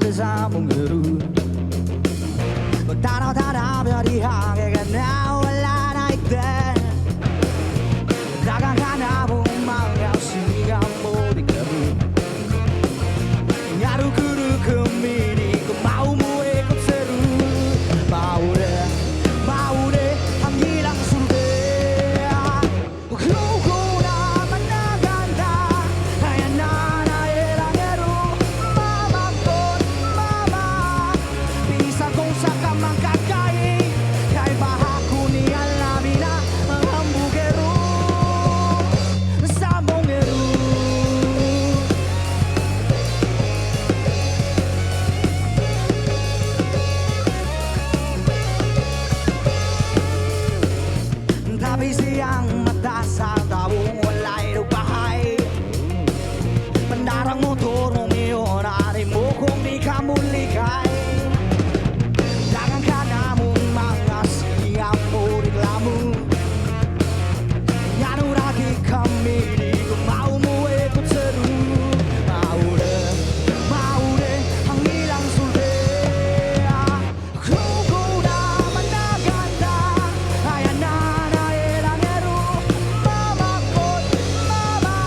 Sa mongeru. Magtanaw-tanaw dihang ka na wala na ite. Dagang ka na mong mga siga mo di karu. Ngaru kuru kumini ko maumuwe ko seru. Maure, maure, ang ilang sulbe. Kukuna managanda, kaya na naelangeru. Mama ko, mama, bisa kong sa kamangkakay. Kay bahako ni alamina ang hambugero. Sa mongeru. Tabi siyang mata sa taong wala'y bahay. Pandarang motor mong iyon, ani mo kung di ka mulikay. Dagang ka na mong mga siya mo reklamo. Yanuragi kami di ko maumuwi ko teru. Maure, maure, ang ilang sulbe. Kukuna managanda, kaya na naelangeru. Mama ko, mama,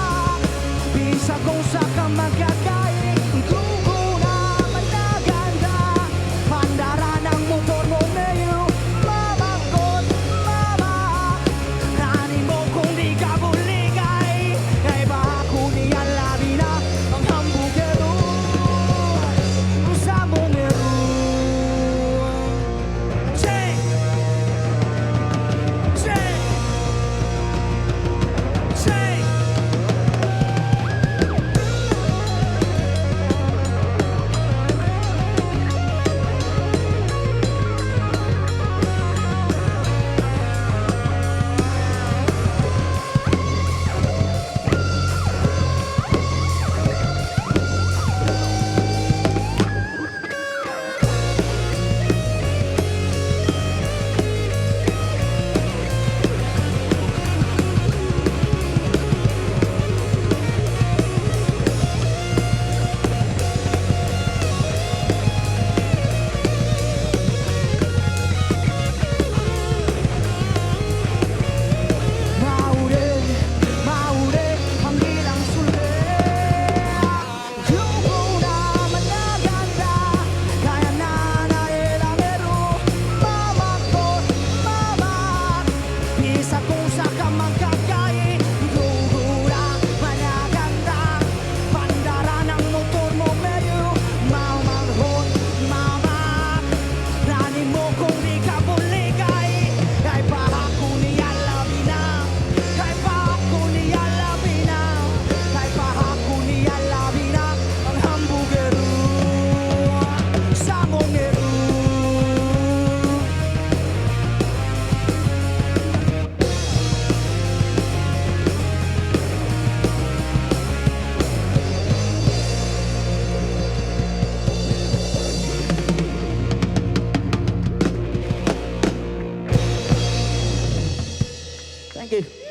bisa kung sa kamagkakay. Kukuna managanda, pandara ng motor mo ngayon. Mama ko, mama, nani mo kung di ka buligay. Kay bako niya labi na ang hambugero. Sa mongero. Check! Check! Check! Maure, maure, ang ilang sulbe. Kukuna managanda, kaya na naelangero. Mama ko, mama, bisa kung sa kamangkakay. Kukuna managanda, pandara ng motor mo meyo. Mamanghot, mama, nani mo kung di ka buligay. Kay pa ako niya labi na, kay pa ako niya labi na, kay pa ako niya labi na ang hambugero sa mongero. Thank you.